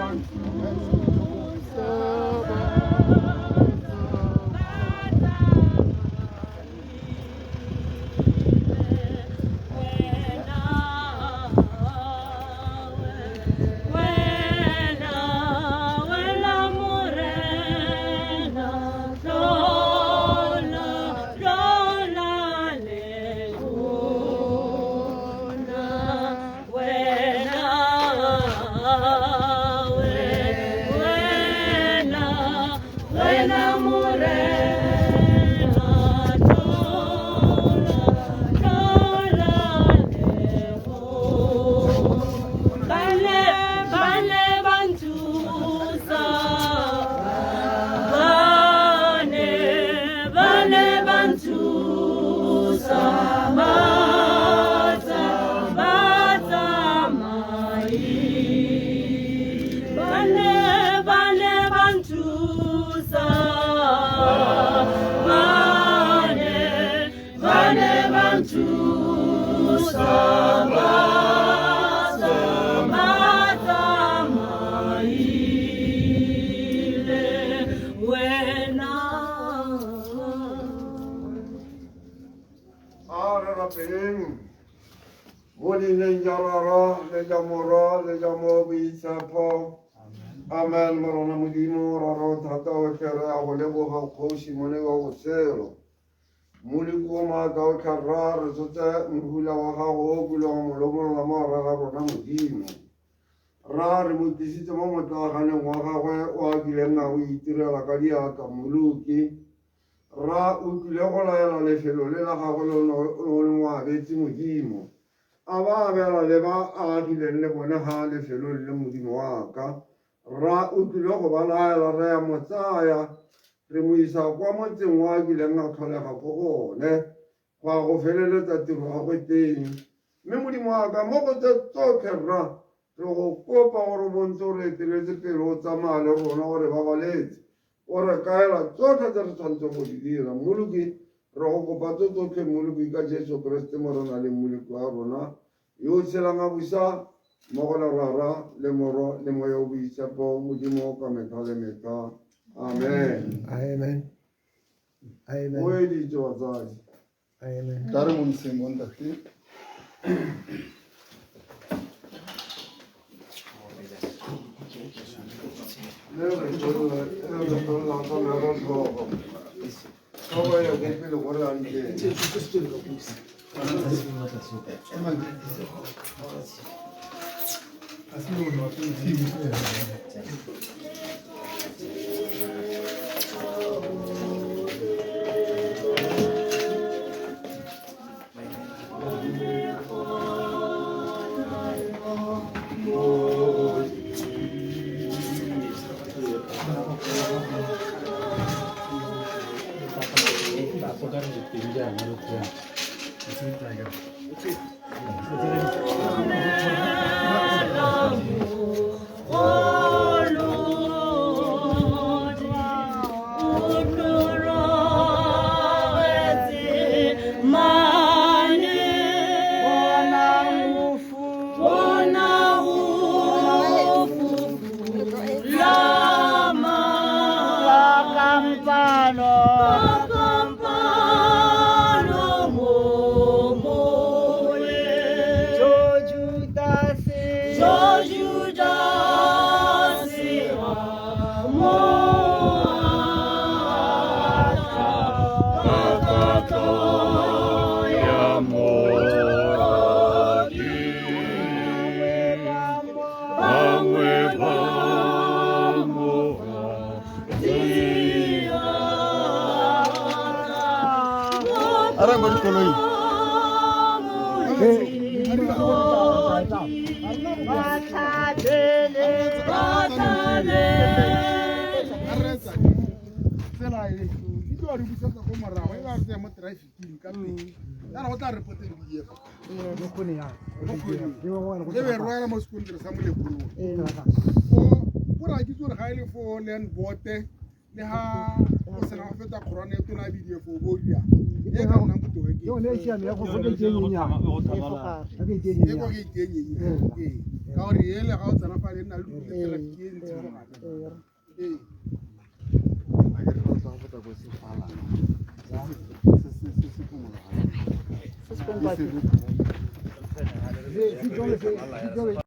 Banthusa ba A re rapeleng mo leineng ja Rara le ja Morwa le ja Mowa Boitshepo. Amen. Morena Modimo, Rara o thata otlhe, re a go leboga kgosi mone wa botshelo. Moleko o maatla otlhe rra, re tsotse mohula wa gago o bulego molomong la mo gare ga rona Modimo. Rra, re mo tlisitse mo motlaaganeng wa gagwe o a kileng a o itirela ka diatla, Moloki. Rra, o tlile go laela lefelo le la gagwe le o le mo abetse Modimo, a ba abela le ba a agileng le bone ha lefelong le Modimo wa ka. Rra, o tlile go ba laela, re ya mo tsaya, re mo isa kwa motseng o a kileng a tlholega ko go one, go ya go feleletsa tiro ya gagwe teng. Mme Modimo wa ka, mo go tse tsotlhe, rra, re go kopa gore o bo ntse o re eteletse pele, o tsamaya le rona, o re babaletse, o re kaela tsotlhe tse re tshwanetseng go di dira. Mmoloki, re go kopa tse tsotlhe, Mmoloki, ka Jesu Keresete Morena le Mmoloki wa rona, yo o tshelang a busa mmogo le Rara le Morwa le Moya o Boitshepo, Modimo ka metlha le metlha. Amen. Amen. Amen. O editse batsadi. Amen. Tla re bontsheng bontate. Le re tswelela le re tswelela ka mero tlhogo. Tlhogo ya ko pele gore a nteng. Tsela e e tlo re busetsa ko morago e ba re tsaya mo trafficking ka pele kana go tla reporteng di efa e be rwala mo sekontere sa molekolong go ra kitse gore ga e le fo land bote Le ha o sena go feta kgorwane e tona bidie fo bo dia e ka nnang botoka ke Yone e siame ya go fo ke e nyenyane. E Ga ke e e kwa nyenyane. ke e nyenye ee ka gore ele ga o tsena fa le nna le traffic e ntsi mo gare ee. A ke re re tla go feta ko sefala se se ko morago. Se se Se se Se se jole se se jole.